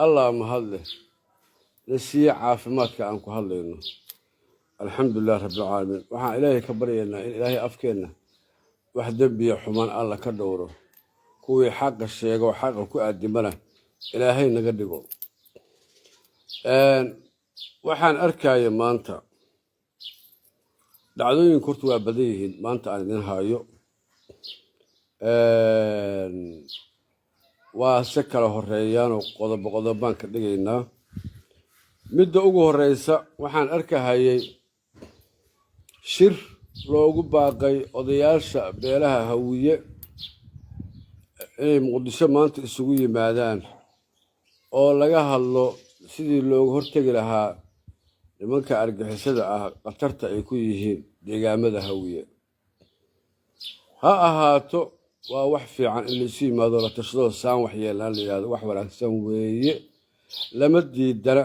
Allah mahadleh na siiye caafimaadka aan ku hadlayno. Alxamdulilah rabbilcaalamiin. Waxaan Ilaahay ka baryaynaa in Ilaahay afkeenna wax dembiya xumaan Alla ka dhowro, kuwii xaqa sheego, xaqa ku aadimana Ilaahay naga dhigo. Waxaan arkaya maanta dhacdooyinku horta waa badan yihiin. Maanta aan idin hayo waa se kala horeeyaanoo qodobo qodobaan ka dhigaynaa. Midda ugu horeysa, waxaan arkahayay shir loogu baaqay odayaasha beelaha Hawiye inay Muqdisho maanta isugu yimaadaan oo laga hadlo sidii looga hortegi lahaa nimanka argixisada ah, khatarta ay ku yihiin deegaamada Hawiye. Ha ahaato, waa wax fiican in laisu yimaado, la tashadoo saan wax yeelaan la yidhahdo, wax wanaagsan weeye, lama diidana.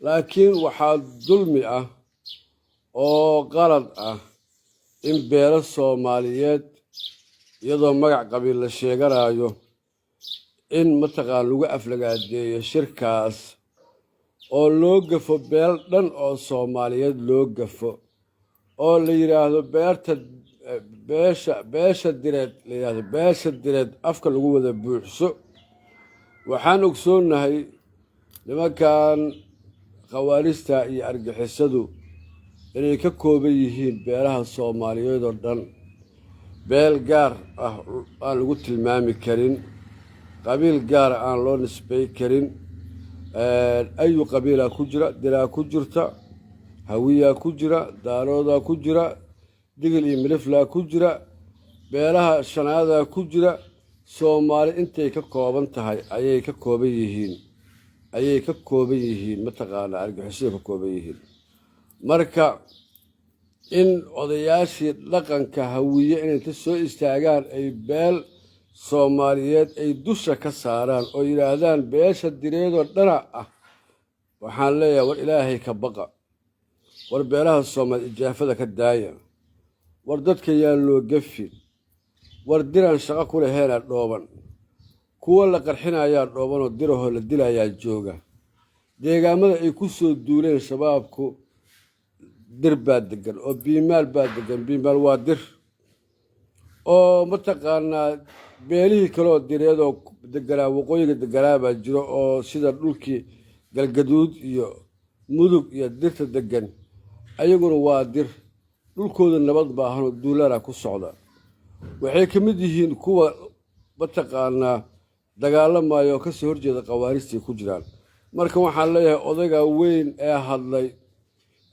Laakiin waxaa dulmi ah oo qalad ah in beelo Soomaaliyeed, iyadoo magac qabiil la sheeganayo, in mataqaan lagu aflagaadeeyo shirkaas oo loo gafo beel dhan oo Soomaaliyeed, loo gafo oo la yidhaahdo beerta beesha Direed, la yidhaahdo beesha Direed, afka lagu wada buuxso. Waxaan ogsoonnahay nimankan khawaarista iyo argixisadu inay ka kooban yihiin beelaha Soomaaliyeed oo dhan, beel gaar ah aan lagu tilmaami karin, qabiil gaara aan loo nisbay karin. Ayu qabiilaa ku jira: Diraa ku jirta, Hawiyaa ku jira, Daaroodaa ku jira, Digil iyo Miliflaa ku jira, beelaha shanaadaa ku jira. Soomaali intay ka kooban tahay ayay ka kooban yihiin, ayay ka kooban yihiin mataqaanaa argixisada ka kooban yihiin. Marka in odayaashii dhaqanka Hawiye inay inta soo istaagaan ay beel Soomaaliyeed ay dusha ka saaraan oo yidhaahdaan beesha Direedoo dhana ah, waxaan leeyahay: war Ilaahay ka baqa, war beelaha Soomaaliya ijaafada ka daaya, war dadka yaan loo gafin. War diraan shaqo ku laheena dhooban, kuwa la qarxinayaa dhoobanoo dirahoo la dilayaa jooga. Deegaamada ay ku soo duuleen Shabaabku Dir baa degan oo Biimaal baa degan. Biimaal waa Dir oo mataqaanaa beelihii kaleoo Direedoo deganaa, waqooyiga deganaa baa jiro, oo sida dhulkii Galgaduud iyo Mudug iyo Dirta degan, ayaguna waa Dir. Dhulkooda nabad baahanoo duulaana ku socda. Waxay ka mid yihiin kuwa mataqaanaa dagaalamaya oo kasoo horjeeda khawaarijtay ku jiraan. Marka waxaan leeyahay odayga weyn ee hadlay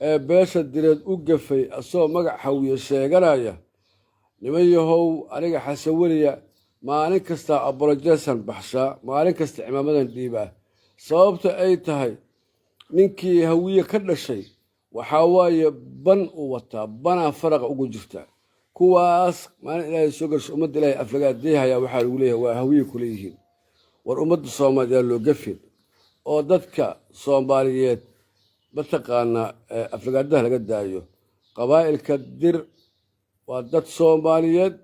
ee beesha Direed u gafay asagoo magac Hawiye sheeganaya, niman yahow, aniga Xasan Weliya maalin kastaa apology-san baxshaa, maalin kasta cimaamadan dhiibaa. Sababta ay tahay, ninkii Hawiye ka dhashay waxaa waaye ban uu wataa, banaa faraqa ugu jirta. Kuwaas maalin Ilaahay soo gasho ummadda Ilaahay aflagaadeehayaa, waxaa lagu leeyahay waa Hawiye kuleeyihiin. War ummadda Soomaaliya loo gafin oo dadka Soomaaliyeed mataqaanaa aflagaadaha laga daayo. Qabaa'ilka Dir waa dad Soomaaliyeed.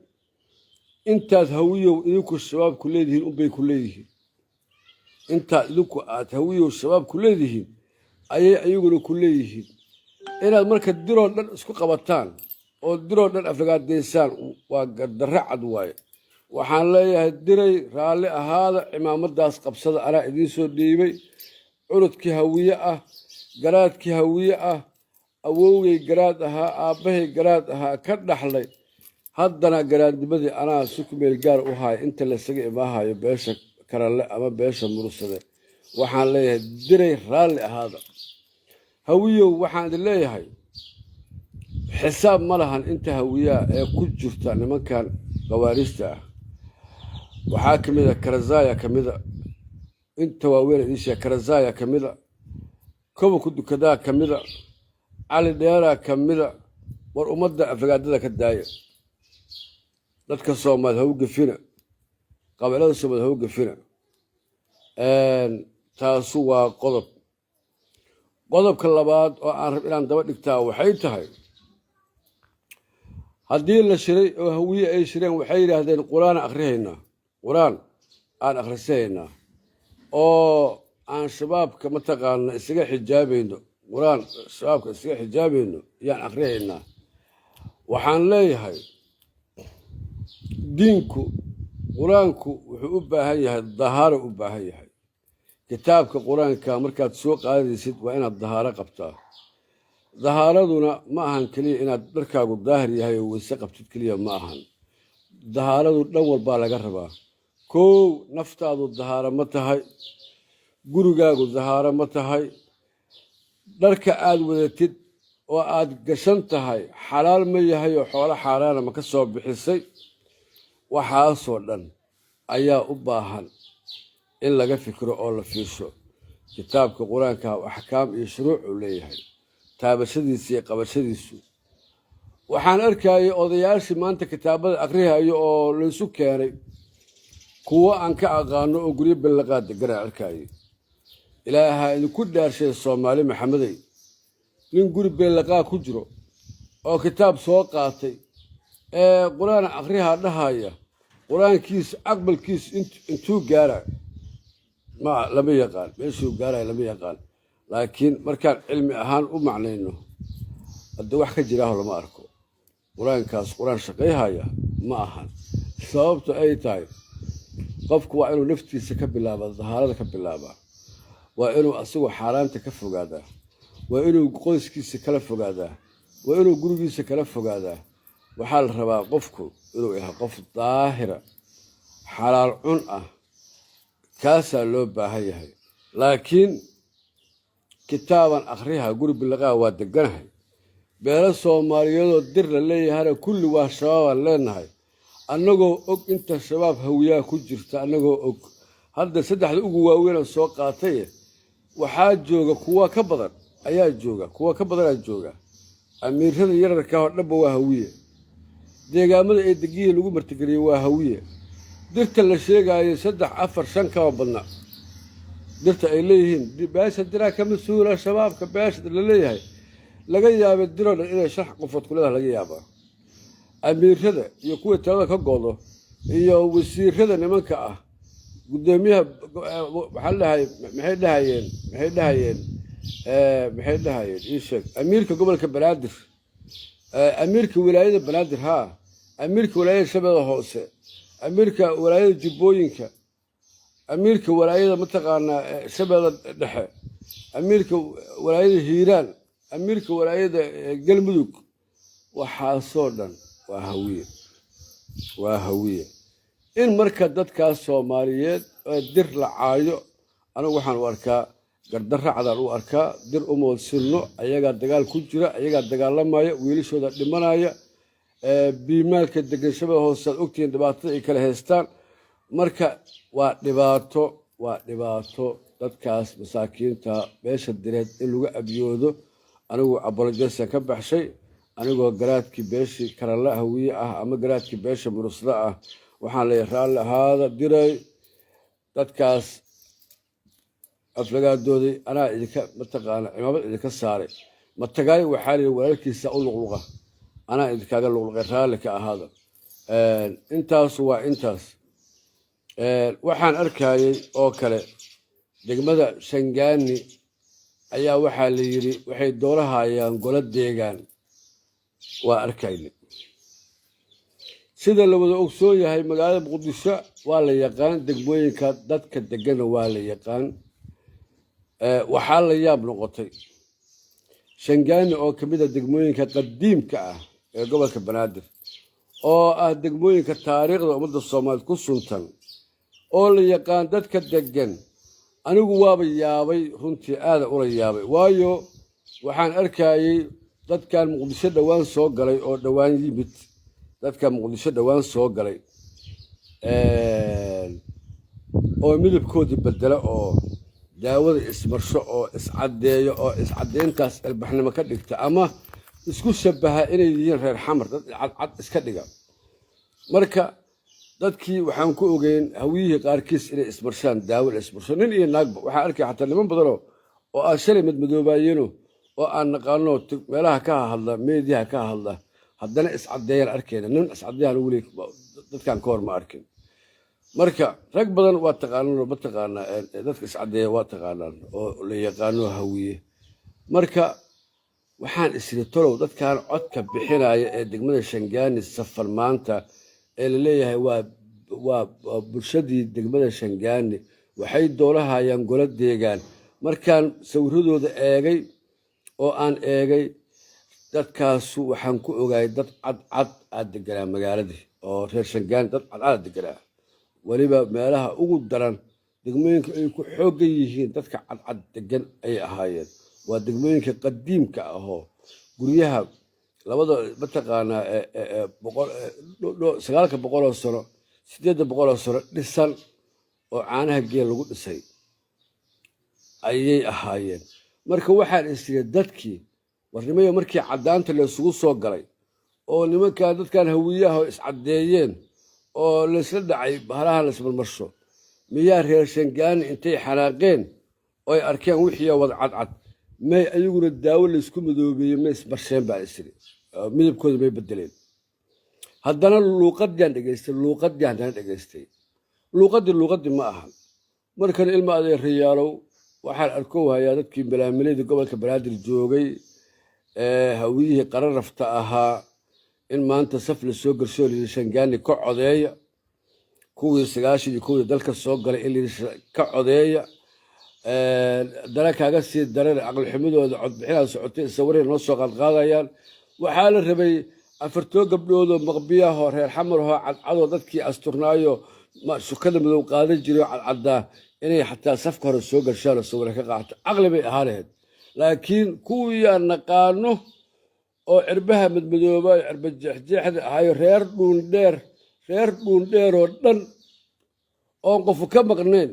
Intaad Hawiyow idinku Shabaabku leedihiin unbay ku leeyihiin. Intaad idinku aad Hawiyow Shabaabku leedihiin ayay ayaguna ku leeyihiin. Inaad marka Diroo dhan isku qabataan oo Diroo dhan aflagaadaysaan waa gardarro cad waaye. Waxaan leeyahay: Diray, raalli ahaada, cimaamadaas qabsada, anaa idiin soo dhiibay. Curudkii Hawiye ah, garaadkii Hawiye ah, awowgay garaad ahaa, aabbahay garaad ahaa, ka dhaxlay. Haddana garaadnimadii anaa si ku meel gaar u haaya inta laysaga imaahayo beesha Karalle ama beesha Mursade. Waxaan leeyahay: Diray, raalli ahaada. Hawiyow, waxaan idin leeyahay xisaab ma lahan inta Hawiyaa ee ku jirta nimankan khawaariijta ah. Waxaa ka mid a Karazaya, ka mida inta waaweyn idiin sheeg, Karazaya ka mida, Koba ku dukadaa ka mida, Cali Dheeraa ka mida. War ummadda aflagaadada ka daaya, dadka Soomaaliya ha u gefina, qabiilada Soomaaliya ha u gefina. Taasu waa qodob. Qodobka labaad oo aan rab inaan daba dhigtaa waxay tahay, haddii la shiray oo Hawiye ay shireen, waxay yidhaahdeen Qur-aan akhrihaynaa, Qur-aan aan akhrisahaynaa oo Aan Shabaabka mataqaana isaga xijaabayno, Qur-aan Shabaabka isaga xijaabayno yaan akhrihaynaa. Waxaan leeyahay, diinku, Qur-aanku wuxuu u baahan yahay dahaaro u baahan yahay. Kitaabka Qur-aanka markaad soo qaadaysid waa inaad dahaaro qabtaa. Dahaaraduna ma ahan keliya inaad dharkaagu daahir yahay oo weyse qabtid keliya ma ahan. Dahaaradu dhan walbaa laga rabaa. Kow, naftaadu dahaaro ma tahay? Gurigaagu dahaaro ma tahay? Dharka aad wadatid oo aad gashan tahay xalaal ma yahay oo xoolo xaaraana ma ka soo bixisay? Waxaasoo dhan ayaa u baahan in laga fikro oo la fiirsho. Kitaabka Qur-aanka axkaam iyo shuruuc uu leeyahay, taabashadiisa iyo qabashadiisu. Waxaan arkayay odayaashii maanta kitaabada akrihayo oo laysu keenay, kuwo aan ka aqaano oo guryo ballaqaad deganaa arkayay. Ilaaha idinku dhaarshay, Soomaali Maxamedey, nin guri beellaqaa ku jiro oo kitaab soo qaatay ee Qur-aan akrihaa dhahaya, Qur-aankiisa aqbalkiisu intuu gaara ma lama yaqaan, meeshuu gaaraya lama yaqaan. Laakiin markaan cilmi ahaan u macnayno, hadda wax ka jiraaho lama arko. Qur-aankaas Qur-aan shaqayhaya ma ahan. Sababta ay tahay, qofku waa inuu naftiisa ka bilaaba, dahaarada ka bilaabaa, waa inuu asagoo xaaraanta ka fogaadaa, waa inuu qoyskiisa kala fogaadaa, waa inuu gurigiisa kala fogaadaa. Waxaa la rabaa qofku inuu yahay qof daahira, xalaal cun ah. Kaasaa loo baahan yahay. Laakiin kitaaban akhriha, guri bilaqaa waa deganahay, beelo Soomaaliyeedoo Dir la leeyahana kulli waa Shabaabaan leenahay, annagoo og inta Shabaab Hawiyaha ku jirta, annagoo og hadda saddexda ugu waaweynaan soo qaataye, waxaa jooga kuwa ka badan ayaa jooga, kuwa ka badanaa jooga. Amiirada yararka oo dhanba waa Hawiye. Deegaamada ay degiyihii lagu martigeliyey waa Hawiye. Dirta la sheegaayo saddex, afar, shan kama badna. Dirta ay leeyihiin beesha Diraa ka mas-uula Shabaabka, beesha la leeyahay, laga yaabay diroo dhan inay shan qofood ku leedaha laga yaabaa. Amiirada iyo kuwii talada ka godo iyo wasiirada nimanka ah, guddoomiyaha waxaa dhahay, maxay dhahayeen, ii sheeg, amiirka gobolka Banaadir, amiirka wilaayada Banaadir, haa, amiirka wilaayada Shabeella Hoose, amiirka walaayada Jubbooyinka, amiirka walaayada mataqaanaa Shabeella Dhexe, amiirka walaayada Hiiraan, amiirka walaayada Galmudug, waxaasoo dhan waa Hawiye, waa Hawiye. In marka dadkaas Soomaaliyeed ee Dir la caayo, anigu waxaan u arkaa gardarra cadaan u arkaa. Dir umoodsilno, ayagaa dagaal ku jira, ayagaa dagaalamaya, wiilashooda dhimanaya, Biimaalka degan Shabeelle Hoose aad ogtihiin dhibaatada ay kala haystaan. Marka waa dhibaato, waa dhibaato dadkaas masaakiinta beesha Direed in lagu abiyoodo. Anigu apology-san ka baxshay, anigoo garaadkii beeshii Karalla Hawiye ah ama garaadkii beesha Murusda ah, waxaan leeyahay raalli ahaada Diray. Dadkaas aflagaadooday anaa idinka mataqaana cimaamad idinka saaray. Matagaay waxaa lihi walaalkiisa u luqluqa, anaa idinkaaga luqluqay, raalli ka ahaada. Intaas waa intaas. Waxaan arkayey oo kale degmada Shangaani ayaa waxaa la yidhi waxay doorahayaan golo deegaan. Waa arkayne, sida la wada ogsoon yahay, magaalada Muqdisho waa la yaqaan, degmooyinka dadka degana waa la yaqaan. Waxaa la yaab noqotay Shangaani oo ka mid a degmooyinka qadiimka ah ee gobolka Banaadir, oo ah degmooyinka taariikhda ummadda Soomaaliyeed ku suntan, oo la yaqaan dadka degan. Anigu waaba yaabay runtii, aada ula yaabay, waayo waxaan arkayey dadkan Muqdisho dhowaan soo galay oo dhowaan yimid, dadka Muqdisho dhowaan soo galay oo midabkoodii bedela oo daawada ismarsho oo iscaddeeyo oo iscaddeyntaas ilbaxnimo ka dhigta ama isku shabaha inay yihiin reer Xamar, dad cadcad iska dhiga. Marka dadkii waxaan ku ogeyn Hawiyihii qaarkiis inay ismarshaan daawo la ismarsho, nin iyo naagba. Waxaan arkay xataa niman badanoo oo aan shalay madmadoobaayeno oo aan naqaano, meelaha ka hadla, meediyaha ka hadla, haddana iscaddeeyaan arkayna. Nin iscaddeeyaan weli dadkan ka hor ma arkin. Marka rag badan waa taqaanaan, ma taqaanaa, dadka iscaddeeya waa taqaanaan oo la yaqaano Hawiye. Marka waxaan isiri, tolow dadkan codka bixinaya ee degmada Shangaani safar maanta ee laleeyahay waa bulshadii degmada Shangaani, waxay doolahayaan golo deegaan. Markaan sawiradooda eegay oo aan eegay dadkaasu, waxaan ku ogaayay dad cadcad aad deganaa magaaladii oo reer Shangaani, dad cadcad aad deganaa. Weliba meelaha ugu daran, degmooyinka ay ku xooggan yihiin dadka cadcad degan ayay ahaayeen. Waa degmooyinka qadiimka ahoo guryaha labada, mataqaanaa, 900-oo sano, 800-oo sano dhisan oo caanaha geel lagu dhisay ayay ahaayeen. Marka waxaan isiri, dadkii warnimayo markii caddaanta laysugu soo galay oo nimankan dadkan Hawiyaha iscaddeeyeen oo laysla dhacay bahalaha laysmarmarsho, miyaa reer Shangaani intay xanaaqeen oy arkeen wixii wada cadcad, may ayaguna daawo laysku madoobeeyey may ismarsheen baa isiri, midabkooda may bedeleen? Haddana luuqadiaan dhegeystay, luuqadii haddana dhegeystay, luuqadii luuqadii ma ahan. Markan, ilma adeerayaalow, waxaan arkow hayaa dadkii malaamiladii gobolka Banaadir joogay ee Hawiyihii qararafta ahaa in maanta saf la soo garsoo layidhi Shangaani ka codeeya, kuwii 91-dii dalka soo galay in layidhi ka codeeya. Dana kaaga sii daran caqlixumadooda, codbixinaa socotay, sawiray noo soo qaadqaadayaan. Waxaa la rabay afartoo gabdhoodoo maqbiyahoo reer Xamarahoo cadcadoo dadkii asturnaayo sukada madow qaadan jiray oo cadcaddaa inay xataa safka hore soo garshaan oo sawira ka qaato, caqli bay ahaa lahayd. Laakiin kuwii aan naqaano oo cirbaha madmadooba, cirba jeexjeexda ahayo, reer Dhuundheer, reer Dhuundheeroo dhan oon qofu ka maqnayn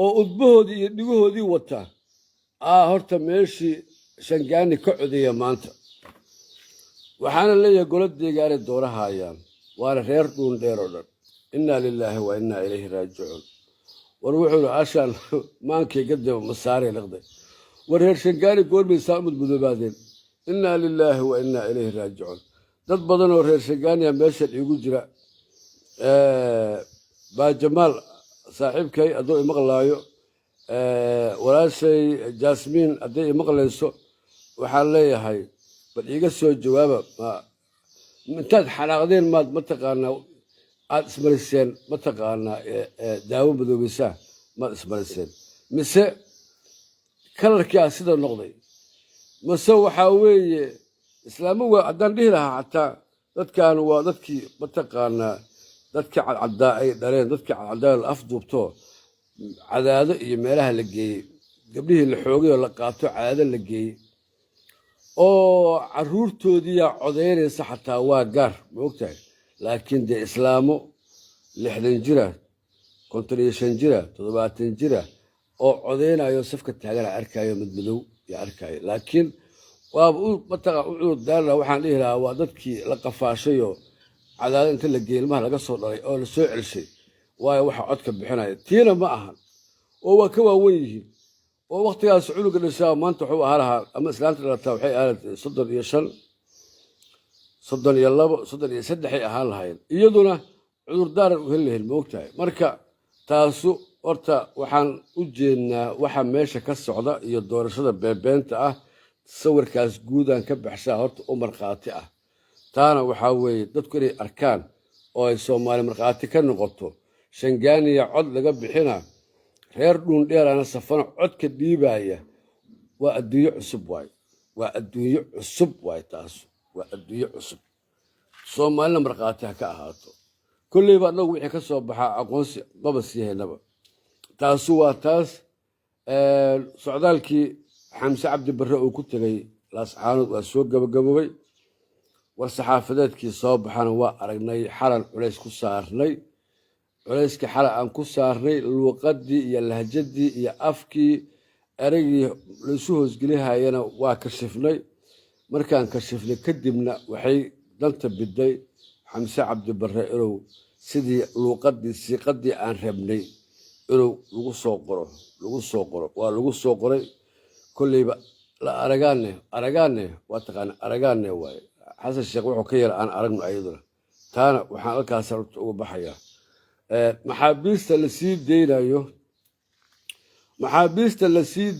oo udbahoodii iyo dhigahoodii wata aa horta meeshii Shangaani ka codeeya maanta. Waxaana leeyahay golo deegaanay doonahayaan, waana reer Dhuundheer oo dhan. Innaa lilaahi wa innaa ilayhi raajicuun. War wuxuu ashaan maankay gadaba masaarey liqday. War reer Shangaani goormaysaa u mudmudoobaadeen? Innaa lilaahi wa innaa ilayhi raajicuun. Dad badan oo reer Shangaaniya meeshan iigu jira. Baa Jamaal saaxiibkay hadduu imaqlaayo, walaashay Jasmiin hadday imaqlayso, waxaan leeyahay bal iiga soo jawaaba. Intaad xanaaqdeen maad, mataqaanaa, aada ismariseen, mataqaanaa, daawo madoobaysaa maad ismariseen, mise kalarkii aa sida noqday, mase waxaa weeye islaamo waa? Haddaan dhihi lahaa xataa dadkan waa dadkii, mataqaanaa, dadkii cadcaddaa ay dhaleen, dadkii cadcaddaa la afduubto Cadaado iyo meelaha la geeyey, gabdhihii la xoogay oo la qaato Cadaado la geeyey oo caruurtoodiiyaa codaynaysa xataa waa gaar, ma ogtahay? Laakiin dee islaamo 60 jira, 55 jira, 70 jira oo codaynayo safka taagana arkaayo, madmadow iyo arkaayo. Laakiin waaba mataqa u cudur daarla. Waxaan dhihi lahaa waa dadkii la qafaashayoo Cadaado inta la geeyey ilmaha laga soo dhalay oo la soo celshay, waayo waxa codka bixinaya. Tiina ma ahan oo waa ka waawen yihiin oo waktigaas cunuga dhashaa maanta wuxuu ahaa lahaa ama islaanta dhalataa waxay ahayd 35, 32, 33-ay ahaan lahaayeen, iyaduna cudurdaaran u heli lahayn, ma ogtahay? Marka taasu horta waxaan u jeednaa waxa meesha ka socda iyo doorashada beebeenta ah. Sawirkaas guudaan ka baxshaa horta u markhaati ah. Taana waxaa weeye dadku inay arkaan oo ay Soomaali markhaati ka noqoto. Shangaaniya cod laga bixina, reer Dhuundheerana safano codka dhiibaya. Waa adduunyo cusub waay, waa adduunyo cusub waay taasu, waa adduunyo cusub. Soomaalina markhaati ha ka ahaato. Kolleyba annagu wixii ka soo baxaa aqoonsi maba sii haynaba. Taasu waa taas. Socdaalkii Xamse Cabdi Barre uu ku tegay Laascaanood waa soo gabagaboobay. War saxaafadeedkii soo baxana waa aragnay. Xalan culays ku saarnay, culayskii xala aan ku saarnay, luuqadii iyo lahjadii iyo afkii ereygii laysu hoosgelihayana waa kashifnay. Markaan kashifnay kadibna waxay danta biday Xamse Cabdi Barre inuu sidii luuqadii siiqadii aan rabnay inuu lagu soo qoro, lagu soo qoro. Waa lagu soo qoray. Kolleyba la aragaane, aragaane waa taqaana, aragaane waaye. Xasan Sheekh wuxuu ka yara aan aragno ayaduna. Taana waxaan halkaas horta uga baxayaa. Maxaabiista la sii deynayo, maxaabiista la sii